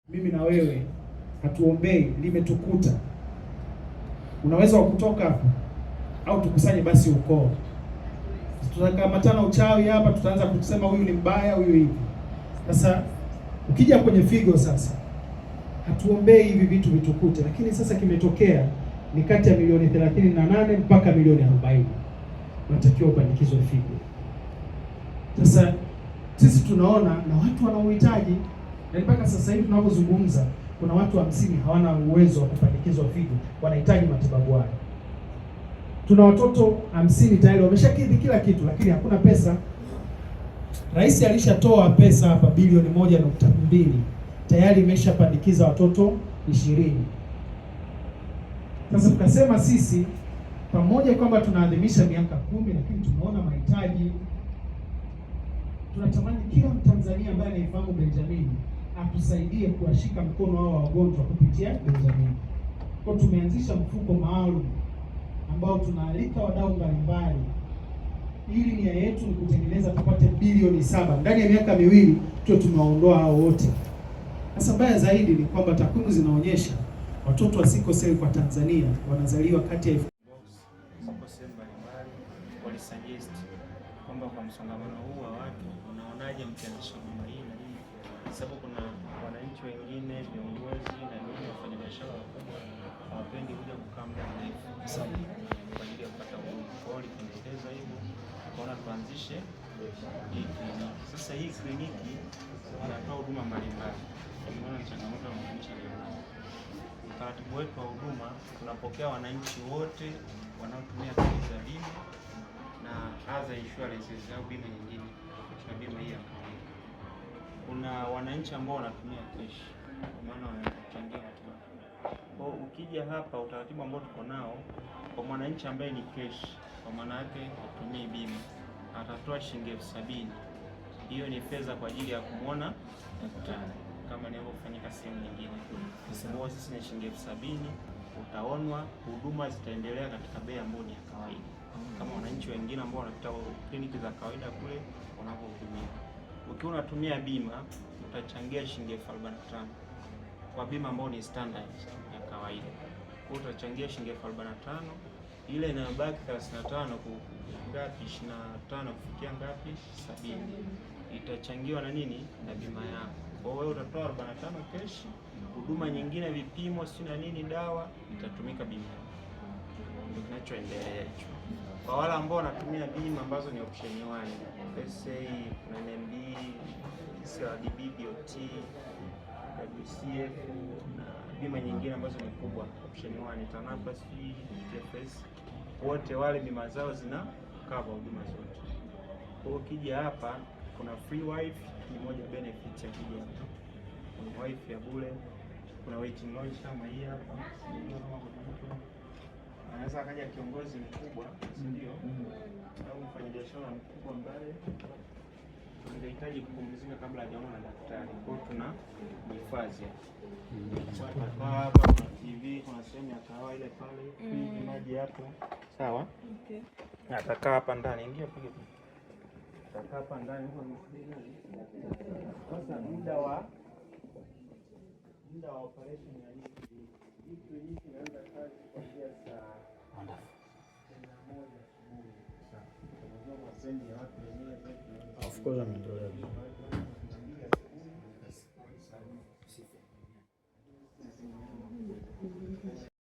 Mimi na wewe hatuombei, limetukuta. Unaweza wa kutoka hapo au tukusanye basi ukoo, tutakamatana uchawi hapa, tutaanza kusema huyu ni mbaya, huyu hivi. Sasa ukija kwenye figo sasa, hatuombei hivi vitu vitukute, lakini sasa kimetokea ni kati ya milioni 38 mpaka milioni 40 unatakiwa upandikizwe figo. Sasa sisi tunaona na watu wana uhitaji, na mpaka sasa hivi tunavyozungumza kuna watu 50 hawana uwezo wa kupandikizwa figo, wanahitaji matibabu hayo. Tuna watoto 50 tayari wameshakidhi kila kitu, lakini hakuna pesa. Rais alishatoa pesa hapa bilioni 1.2 tayari imeshapandikiza watoto 20. Sasa tukasema sisi pamoja kwamba tunaadhimisha miaka 10, lakini tumeona mahitaji. Tunatamani kila Mtanzania ambaye anaifahamu Benjamin atusaidie kuwashika mkono hao wagonjwa kupitia Benjamin. Kwa tumeanzisha mfuko maalum ambao tunaalika wadau mbalimbali, ili nia yetu ni kutengeneza tupate bilioni 7 ndani ya miaka 2, tuwe tumewaondoa hao wote. Sasa mbaya zaidi ni kwamba takwimu zinaonyesha watoto wa sickle cell kwa Tanzania wanazaliwa kati ya ziko sehemu mbalimbali, walisuggest kwamba kwa msongamano huu wa watu unaonaje mkianzisha huduma hii na nini, sababu kuna wananchi wengine viongozi na nini wafanyabiashara wakubwa hawapendi kuja kukaa muda mrefu kwa ajili ya kupata huduma. Kwa hiyo walipendekeza hivyo, tukaona tuanzishe hii kliniki. Sasa hii kliniki inatoa huduma mbalimbali, tumeona changamoto ya mwananchi alionao. Utaratibu wetu wa huduma, tunapokea wananchi wote wanaotumia kadi za bima na other insurances au bima nyingine tofauti na bima hii ya kawaida. Kuna wananchi ambao wanatumia cash, kwa maana wanachangia matibabu. Kwa hiyo ukija hapa, utaratibu ambao tuko nao kwa mwananchi ambaye ni cash, kwa maana yake hatumii bima, atatoa shilingi 70,000. Hiyo ni fedha kwa ajili ya kumwona daktari kama inavyofanyika sehemu nyingine. Kwa sisi ni shilingi 70,000, utaonwa, huduma zitaendelea katika bei ambayo ni ya kawaida kama wananchi wengine ambao wanapita kliniki za kawaida kule wanavyohudumia. Ukiwa unatumia bima utachangia shilingi 45,000 kwa bima ambayo ni standard ya kawaida. Kwa hiyo utachangia shilingi 45,000, ile inayobaki 35 ngapi, 25 kufikia ngapi, 70 itachangiwa na nini, na bima yako. Kwa hiyo wewe utatoa 45 cash, huduma nyingine vipimo si na nini, dawa itatumika bima yako. Ndio kinachoendelea hicho. Kwa wale ambao wanatumia bima ambazo ni option 1, let's say kuna NMB, CRDB, BOT, WCF na bima nyingine ambazo ni kubwa, option 1, TANAPA, TFS, wote wale bima zao zina cover huduma zote. Kwa hiyo ukija hapa kuna free wifi, ni moja benefit ya kuja hapa. Kuna wifi ya bure, kuna waiting lounge kama hii hapa. Sijui kama kuna mtu anaweza akaja kiongozi mkubwa, si ndio? Au mfanyabiashara mkubwa ambaye angehitaji kupumzika kabla hajaona na daktari. Kwa hiyo tuna hifadhi hapa. Hapa kuna TV, kuna sehemu ya kahawa ile pale, friji, maji hapo. Sawa? Okay. Atakaa hapa ndani, ingia piga picha. Atakaa hapa ndani huko amesubiri nani? Sasa muda wa operation ya hii kliniki. Hii kliniki inaanza kazi kuanzia saa 11 asubuhi. Unajua mapendi ya watu wenyewe. Of course ameendelea vizuri.